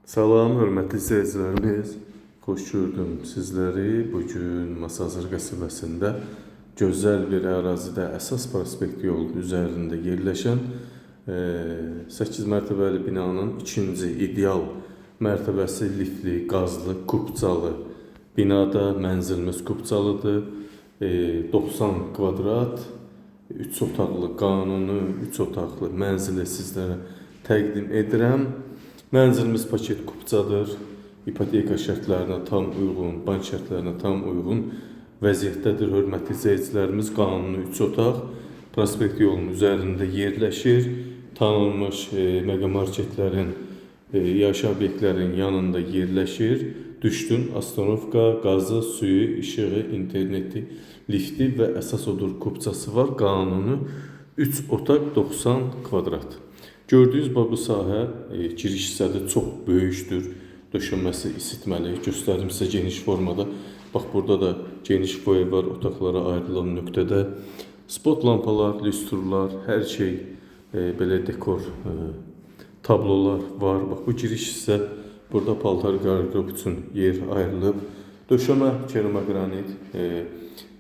Salam, hörmətli izləyicilərimiz. Xoş gördüm sizləri. Bugün Masazır qəsəbəsində gözəl bir ərazidə əsas prospekt yolunun üzərində yerləşən 8 mərtəbəli binanın ikinci ideal mərtəbəsi liftli, qazlı, kupçalı binada mənzilimiz kupçalıdır. 90 kvadrat 3 otaqlı, qanuni 3 otaqlı mənzili sizlərə təqdim edirəm. Mənzilimiz paket kupçadır. İpoteka şərtlərinə tam uyğun, bank şərtlərinə tam uyğun vəziyyətdədir. Hörmətli izləyicilərimiz, qanuni 3 otaq prospekt yolunun üzərində yerləşir. Tanınmış mega marketlərin, yaşayış obyektlərin yanında yerləşir. Düşdün, astanovka, qazı, suyu, işığı, interneti, lifti və əsas odur kupçası var. Qanuni 3 otaq 90 kvadrat. Gördüyünüz bu sahə giriş hissədə çox böyükdür. Döşəməsi isitməli. Göstərim sizə geniş formada. Bax, burada da geniş foye var otaqlara ayrılan nöqtədə. Spot lampalar, lüstrlar, hər şey belə dekor tablolar var. Bax, bu giriş hissə, burada paltar qardırob üçün yer ayrılıb. Döşəmə keramaqranit,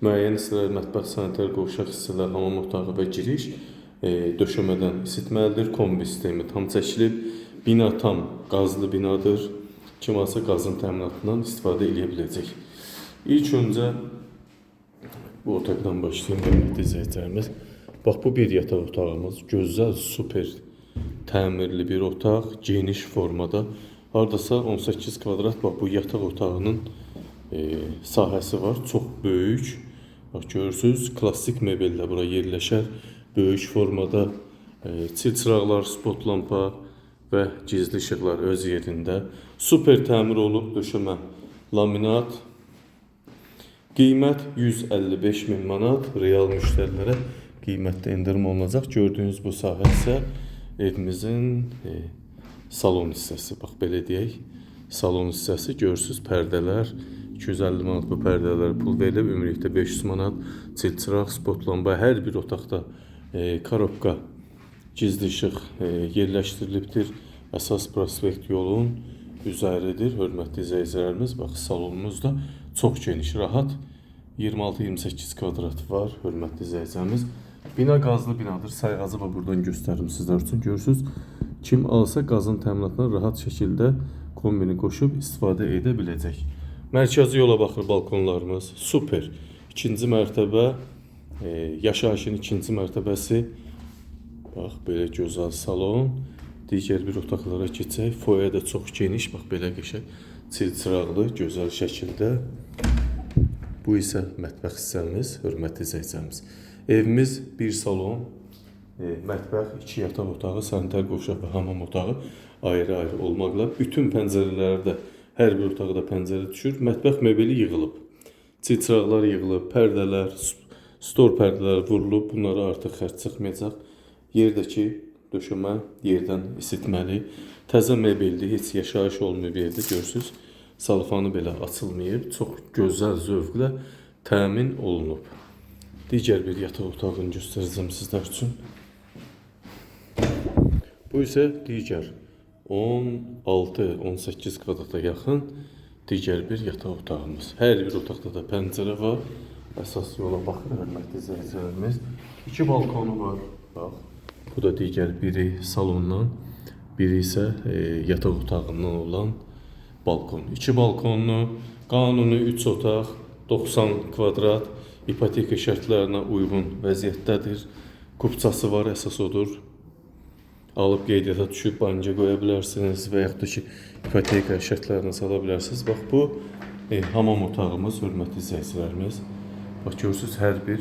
müəyyən hissələr, mətbəx, sanitar qovşaq hissələr, hamam otağı və giriş döşəmədən isitməlidir. Kombi sistemi tam çəkilib. Bina tam qazlı binadır. Kim alsa qazın təminatından istifadə edə biləcək. İlk öncə bu otaqdan başlayım, hörmətli izləyicilərimiz. Bax, bu bir yataq otağımız. Gözəl, super təmirli bir otaq, geniş formada. Hardasa 18 kvadrat bax bu yataq otağının sahəsi var. Çox böyük. Bax, görürsünüz, klassik mebel də bura yerləşər. Böyük formada çil çıraqlar, spot lampa və gizli işıqlar öz yerində. Super təmir olub, döşəmə laminat. Qiymət 155 min manat. Real müştərilərə qiymətdə endirim olunacaq. Gördüyünüz bu sahə isə evimizin salon hissəsi. Bax, belə deyək. Salon hissəsi, görürsünüz, pərdələr. 250 manat bu pərdələrə pul verilib. Ümumilikdə 500 manat. Çil çıraq, spot lamba, hər bir otaqda karobka, gizli işıq yerləşdirilibdir. Əsas prospekt yolun üzəridir. Hörmətli izləyicilərimiz, bax, salonumuz da çox geniş, rahat 26-28 kvadrat var, hörmətli izləyicilərimiz. Bina qazlı binadır. Sayğacı da buradan göstərim sizlər üçün. Görürsünüz, kim alsa qazın təminatına rahat şəkildə kombini qoşub istifadə edə biləcək. Mərkəzi yola baxır balkonlarımız. Super. İkinci mərtəbə, yaşayışın ikinci mərtəbəsi. Bax, belə gözəl salon. Digər bir otaqlara keçək. Foye də çox geniş, bax, belə qəşəng çil çıraqlı, gözəl şəkildə. Bu isə mətbəx hissəmiz, hörmətli izləyicilərimiz. Evimiz bir salon, mətbəx, 2 yataq otağı, sanitar qovşaq və hamam otağı ayrı-ayrı olmaqla bütün pəncərələrdə, hər bir otaqda pəncərə düşür. Mətbəx mebeli yığılıb. Çil çıraqlar yığılıb, pərdələr, stor pərdələr vurulub. Bunlara artıq xərc çıxmayacaq. Yerdəki döşəmə yerdən isitməli. Təzə mebeldir, heç yaşayış olmayıb evdə, görürsünüz. Salfanı belə açılmayıb. Çox gözəl zövqlə təmin olunub. Digər bir yataq otağını göstərəcəm sizlər üçün. Bu isə digər 16-18 kvadrata yaxın digər bir yataq otağımız. Hər bir otaqda da pəncərə var. Əsas yola baxır, hörmətli izləyicilərimiz. 2 balkonu var. Bax, bu da digər biri salondan, biri isə yataq otağından olan balkon. 2 balkonlu, qanuni 3 otaq, 90 kvadrat, ipoteka şərtlərinə uyğun vəziyyətdədir. Kupçası var, əsas odur. Alıb qeydiyyata düşüb banka qoya bilərsiniz və yaxud da ki, ipoteka şərtlərinə sala bilərsiniz. Bax, bu hamam otağımız, hörmətli izləyicilərimiz. Bax, görürsünüz, hər bir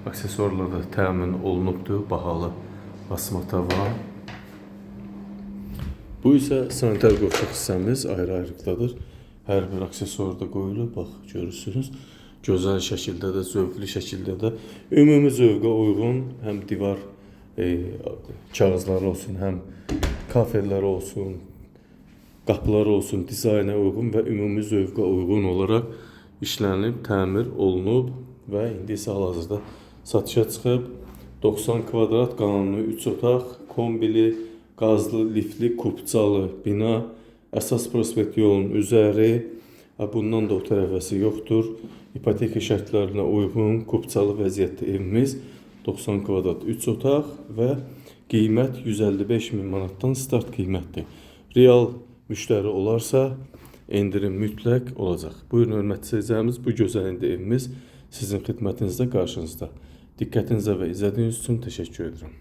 aksesuarla da təmin olunubdur. Bahalı asma tavan. Bu isə sanitar qovşaq hissəmiz ayrı-ayrılıqdadır. Hər bir aksesuar da qoyulub. Bax, görürsünüz. Gözəl şəkildə də, zövqlü şəkildə də ümumi zövqə uyğun həm divar kağızları olsun, həm kafelər olsun, qapılar olsun, dizayna uyğun və ümumi zövqə uyğun olaraq işlənib, təmir olunub və indi isə hal-hazırda satışa çıxıb. 90 kvadrat qanuni 3 otaq, kombili, qazlı, liftli, kupçalı bina. Əsas prospekt yolunun üzəri, bundan da o tərəfəsi yoxdur. İpoteka şərtlərinə uyğun kupçalı vəziyyətdə evimiz 90 kvadrat 3 otaq və qiymət 155 min manatdan start qiymətdir. Real müştəri olarsa endirim mütləq olacaq. Buyurun hörmətli seyircilərimiz, bu gözəl indi evimiz sizin xidmətinizdə qarşınızda. Diqqətinizə və izlədiyiniz üçün təşəkkür edirəm.